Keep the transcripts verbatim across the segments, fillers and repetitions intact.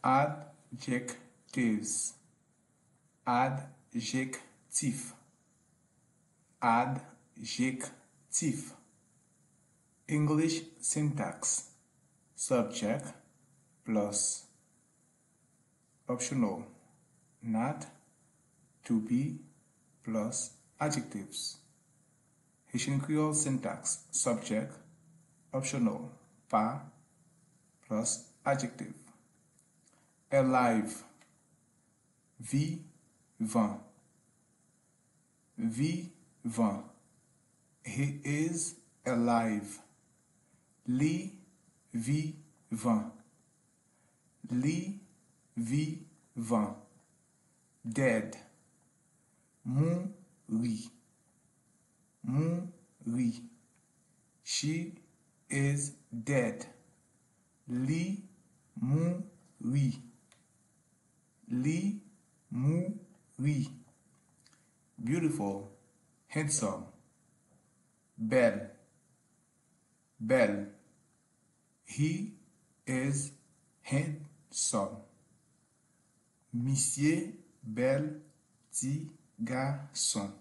Adjectives. Adjektif. Adjektif. English syntax. Subject plus optional, not, to be plus adjectives. Haitian Creole syntax. Subject, optional, pa plus adjective. Alive. Vivan. Vivan. He is alive. Li vivan. Li vivan. Dead. Mouri. Mouri. She is dead. Li mouri. Li mouri. Beautiful. Handsome. Bèl. Bèl. He is handsome. Misye bèl ti gason.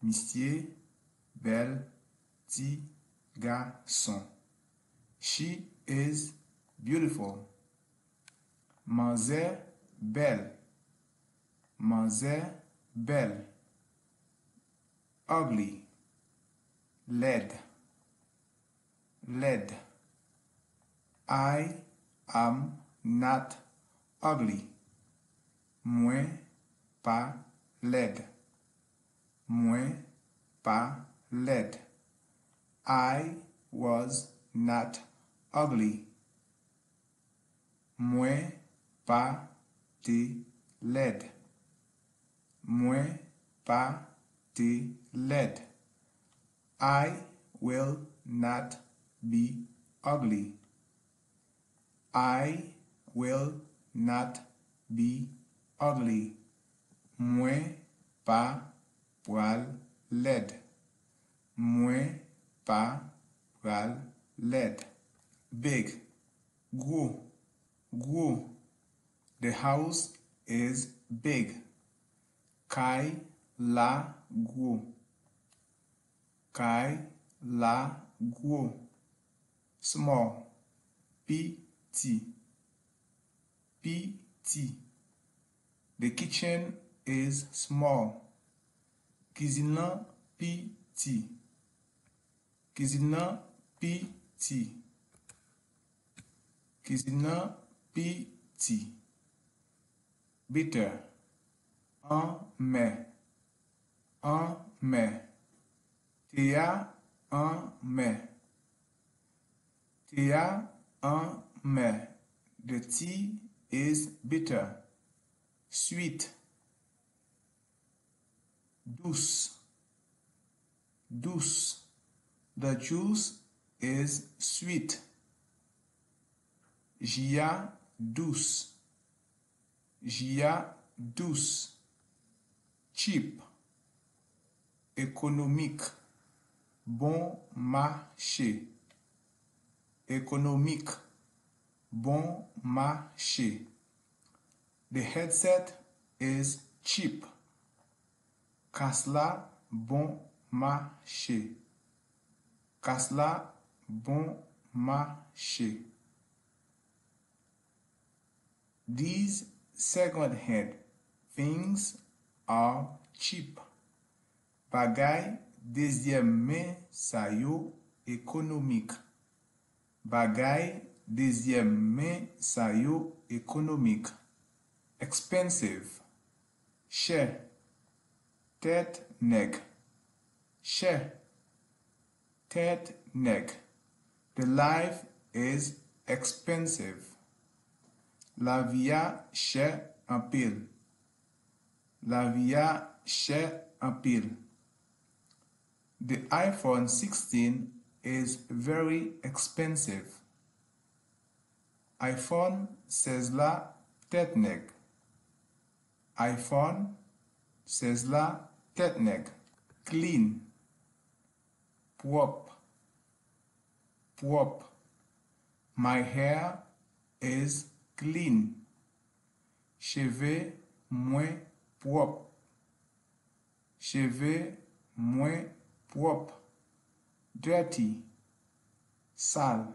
Misye bèl ti gason. She is beautiful. Manzè bèl. Manzè bèl. Ugly. Lèd. Lèd. I am not ugly. Mwen pa lèd. Mwen pa lèd. I was not ugly. Mwen pa te lèd. Mwen pa te lèd. I will not be ugly. I will not be ugly. Mwen pa pral lèd. Mwen pa pral lèd. Big. Gwo. Gwo. The house is big. Kay la gwo. Kay la gwo. Small. Piti. Piti. The kitchen is small. Kizin nan piti. Kizin nan piti. Kizin nan piti. Bitter. Anmè. Anmè. Te a anmè. Te a anmè. The tea is bitter. Sweet. Dous. Dous. The juice is sweet. Ji a dous. Ji a dous. Cheap. Ekonomik. Bon mache. Ekonomik. Bon mache. The headset is cheap. Kas la bon mache. Kas la bon mache. These second-hand things are cheap. Bagay dezyèm men sa yo ekonomik. Bagay dezyèm men sa yo ekonomik. Expensive. Chè. Tèt nèg. Chè. Tèt nèg. The life is expensive. Lavi a chè anpil. Lavi a chè anpil. The iPhone sixteen is very expensive. iPhone sèz la tèt nèg. iPhone sèz la tèt nèg. Clean. Pwòp. Pwòp. My hair is Clean. Cheve mwen pwòp. Cheve mwen pwòp. Dirty. Sal.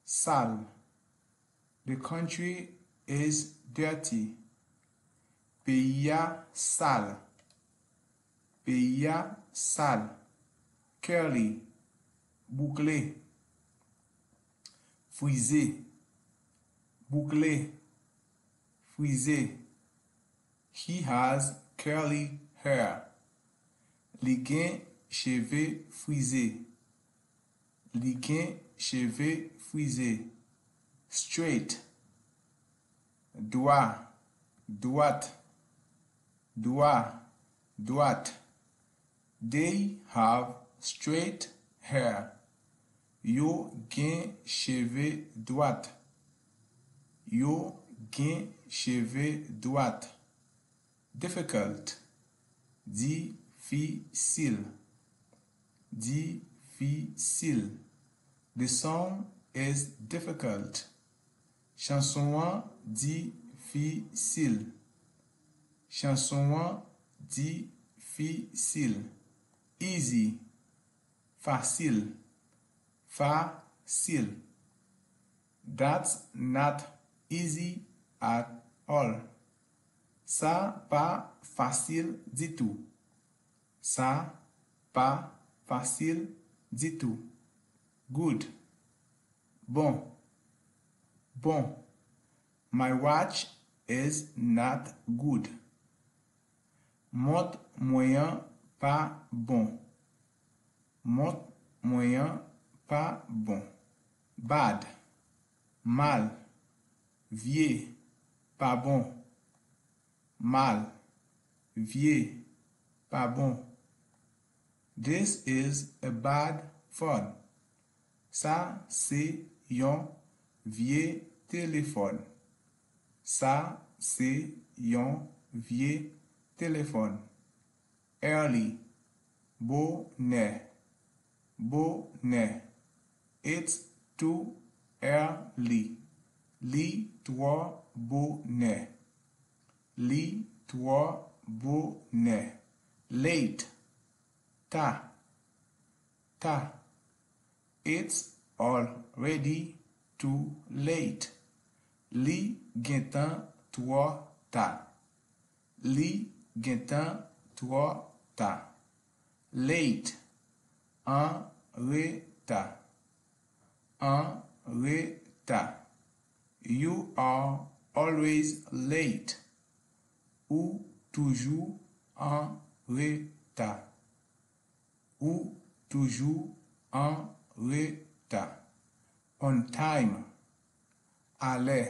Sal. The country is dirty. Peyi a sal. Peyi a sal. Curly. Boukle. Frize. Boukle. Frize. He has curly hair. Li gen cheve frize. Li gen cheve frize. Straight. Dwa. Dwat. Dwa. Dwat. They have straight hair. Yo gen cheve dwat. Yo gen cheve dwat. Difficult. Difisil. Difisil. The song is difficult. Chanson an difisil. Chanson an difisil. Easy. Fasil. Fasil. That's not easy at all. Sa pa fasil ditou. Sa pa fasil ditou. Good. Bon. Bon. My watch is not good. Mont mwen an pa bon. Mont mwen an pa bon. Bad. Mal. Vye. Pa bon. Mal. Vye. Pa bon. This is a bad phone. Sa se yon vye telefòn. Sa se yon vye telefòn. Early. Bonè. Bonè. It's too early. Li twò bonè. Li twò bonè. Late. Ta. Ta. It's already too late. Li gentan twò ta. Li gentan twò ta. Late. An reta. An reta. You are always late. Ou toujou an reta. Ou toujou an reta. On time. Alè.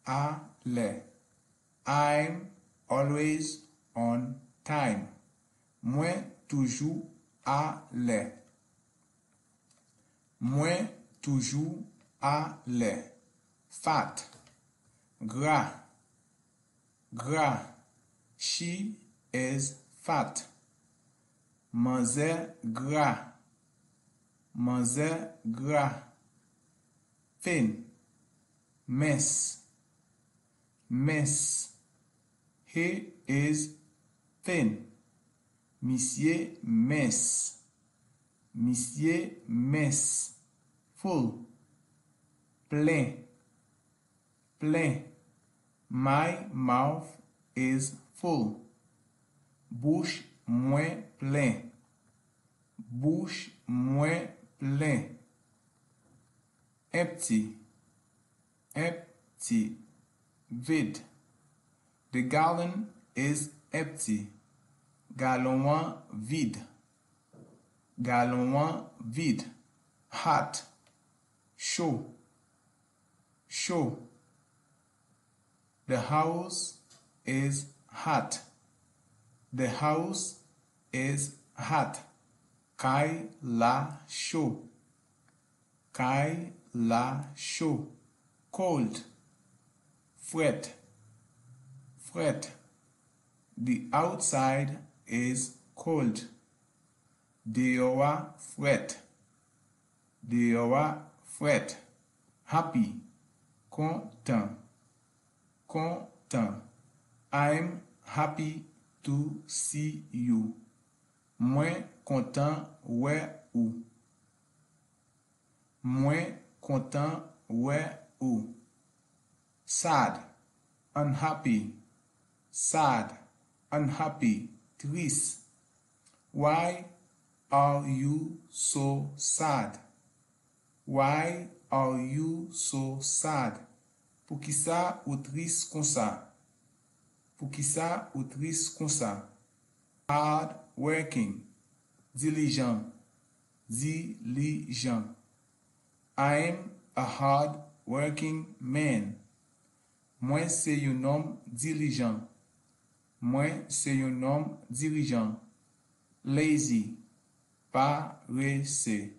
Alè. I'm always on time. Mwen toujou alè. Mwen toujou alè. Fat. Gra. Gra. She is fat. Manzè gra. Manzè gra. Thin. Mens. Mens. He is thin. Misye mens. Misye mens. Full. Plen. Plen. My mouth is full. Bouch mwen plen. Bouch mwen plen. Empty. Empty. Vid. The gallon is empty. Galon an vid. Galon an vid. Hot. Cho. Cho. The house is hot. The house is hot. Kay la cho. Kay la cho. Cold. Frèt. Frèt. The outside is cold. Deyò a frèt. Deyò a frèt. Happy. Kontan. Kontan. I'm happy to see you. Mwen kontan wè ou. Mwen kontan wè ou. Sad, unhappy. Sad, unhappy. Tris. Why are you so sad? Why are you so sad? Poukisa ou tris konsa? Poukisa ou tris konsa? Hard working. Dilijan. Dilijan. I'm a hard working man. Mwen se yon nonm dilijan. Mwen se yon nonm dilijan. Lazy. Parese.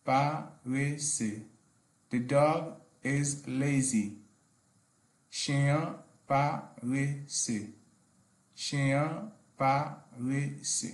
Parese. The dog is lazy. Chen an parese. Chen an parese.